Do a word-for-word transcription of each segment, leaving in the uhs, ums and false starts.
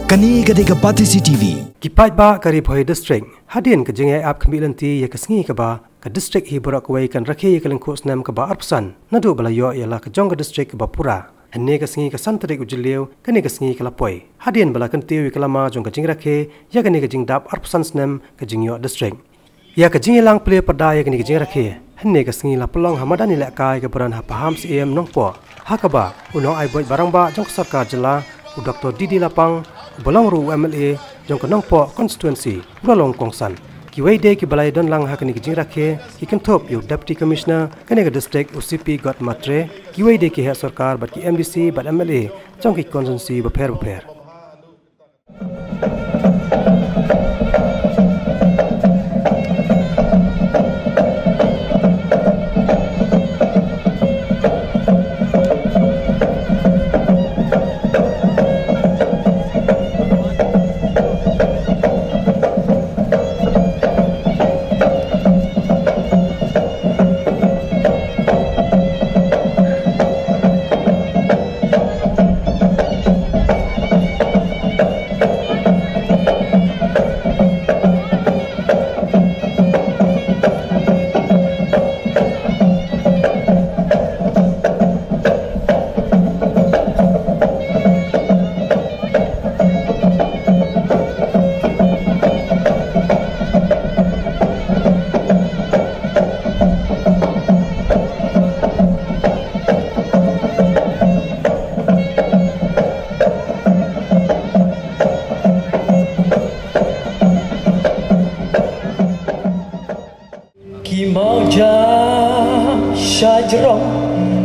Kane ka dei ka Batesi T V. Ki paidbah ka Ri Bhoi District, hadien ka jingïaid ap khmih lynti ïa ka sngi kaba ka district hi baroh kawei kan rakhe ïa ka lyngkhuh snem kaba arphew san naduh ba la ïoh ïa la ka jong ka district kaba pura. Hynne ka sngi ka san tarik u Jylliew kane ka sngi ka la poi, hadien ba la kyntiew ïa ka lama jong ka jingrakhe ïa kane ka jingdap arphew san snem ka jingïoh district. Ïa ka jingïalang plie pyrda ïa kane ka jingrakhe hynne ka sngi la pynlong ha madan ïalehkai kaba don ha Pahamsyiem, Nongpoh, ha kaba u nongai buit ba rangbah jong ka sorkar jylla, u Doctor D D Lapang, uba long ruh u M L A jong ka Nongpoh constituency, u la long kongsan. Kiwei de kiba la ïadon lang ha kane ka jingrakhe ki kynthup ïa u Deputy Commissioner kane ka district, u C P Gautam Matre, kiwei de ki heh sorkar bad ki M D C bad M L A jong ki constituency bapher bapher. Ki mawjam shajrong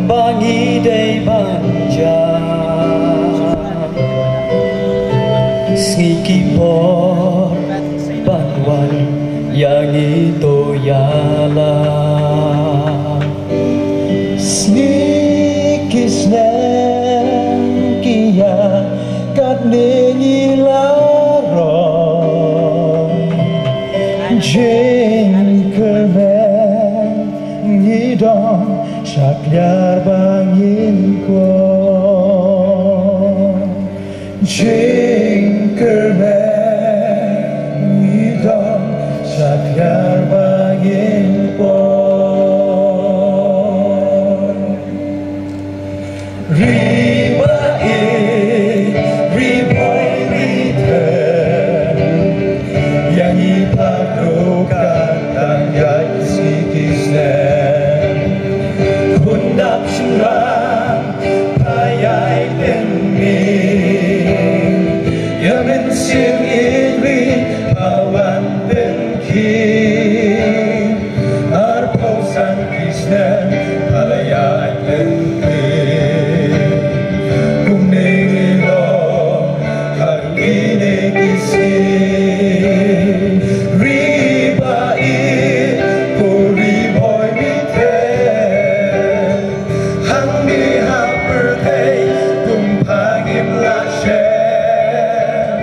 ba ngi dei ban jam. Sngi ki por ban wan ïa ngi to ïalam. Sngi ki snem ki ïa katne ngi la rong. Jingkyrmen ngi don shakliar ba ngin kwah. Jingkyrmen ngi don shakliar ba ngin kwah. Ri ba ïeit, Ri Bhoi Ri Them, ïa ngi baroh ka dang ïaid sngi ki snem. Khun dap shynrang, pha ïaid pynmih, ïa mynsiem ïeit ri, pha wan pyn- ki. Arphew san ki snem pha la ïaid lynti. Kumne ngi long ha kine ki sngi. Ri ba ïeit, ko Ri Bhoi Ri Them. Hangne ha pyrthei kum pha ngim lah shem.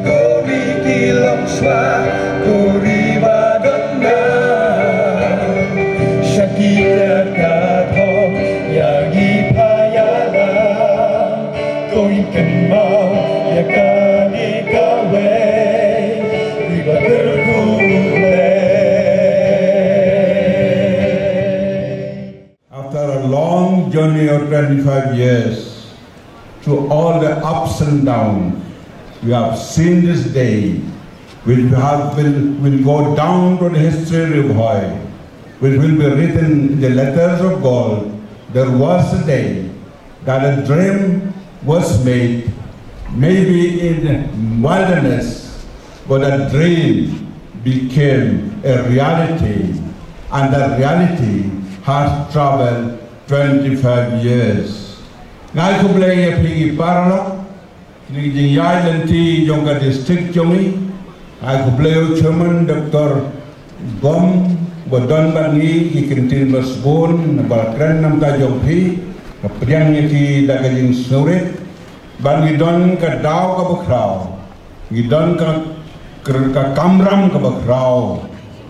Ko ri ki longshuwa, ko ri ba don nang. Sha ki kjat ka thong, ïa ngi pha ïalam. To ngin kynmaw ïa kane kawei, ri ba kyrkhu U Blei. After a long journey of twenty-five years, through all the ups and downs, we have seen this day, which we have will, will go down to the history of Ri Bhoi, which will be written in the letters of gold. There was a day that a dream was made, maybe in wilderness, but a dream became a reality, and that reality has traveled twenty-five years. Nga ai khublei ïa phi ki paralok, kine ki jingïaid lynti jong ka district jong ngi. Nga ai khublei ïa u chairman Doctor Gom, ba don bad ngi, ki ktien ba sbun, ba la kren na bynta jong phi, ka pdiang ïa ki da ka jingsngewrit, ba ngi don ka daw kaba khraw, ngi don ka, ka, ka kamram kaba khraw,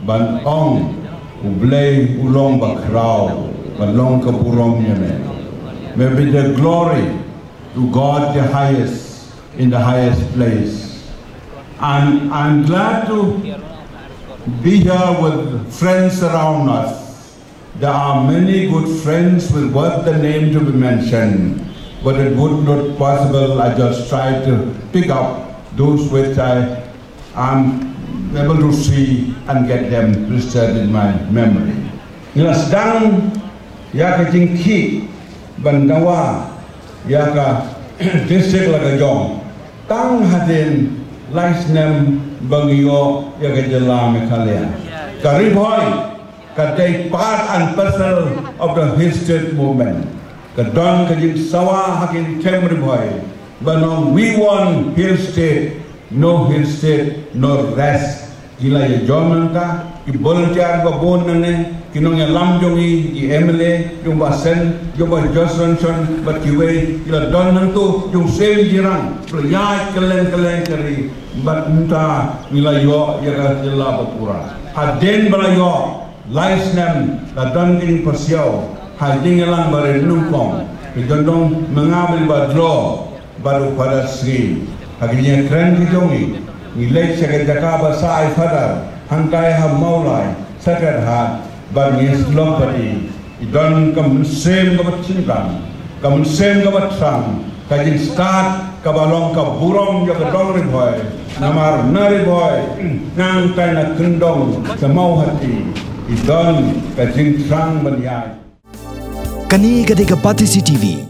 ban ong, U Blei u long ba khraw, ban long ka burom ïa me. May be the glory to God the highest. in the highest place. And I'm glad to be here with friends around us. There are many good friends with worth the name to be mentioned, but it would not possible. I just try to pick up those which I am able to see and get them registered in my memory. Ngi la sdang ïa ka jingkhih ban dawa ïa ka district la ka jong tang hadien lai snem ba ngi ïoh ïa ka jylla Meghalaya. Ka Ri Bhoi ka dei part and parcel of the Hill State Movement. Ka don ka jingsawa ha ki ri them Ri Bhoi ba nong we want Hill State, no Hill State, no rest. Ki la ïa jong nangta ki volunteer ba bun nangne, ki nongïalam jong ngi, ki M L A jong ba Sen, jong ba Johnson, bad kiwei ki la don nangto jong seng jirang, pyrshah kylleng kylleng ka ri, bad mynta ngi la ïoh ïa ka jylla ba pura. Hadien ba la ïoh lai snem la don ka jingpyrshah ha jingïalang ba ri nyngkong, ka jong dong manga ba dlo bad u Father Sri. Ha ka jingkren ka jong ngi, ngi leit sha ka jaka ba sah ai Father, hangtai ha Mawlai, Sacred Heart, bad ngi slok bad i. I don ka mynsiem kaba shynrang, ka mynsiem kaba thrang, ka jingstad kaba long ka burom ïa ka dong Ri Bhoi. Namar na Ri Bhoi nangtai na kyndong sha Mawhati, i don ka jingthrang ban ïaid. Kane ka dei ka Batesi T V,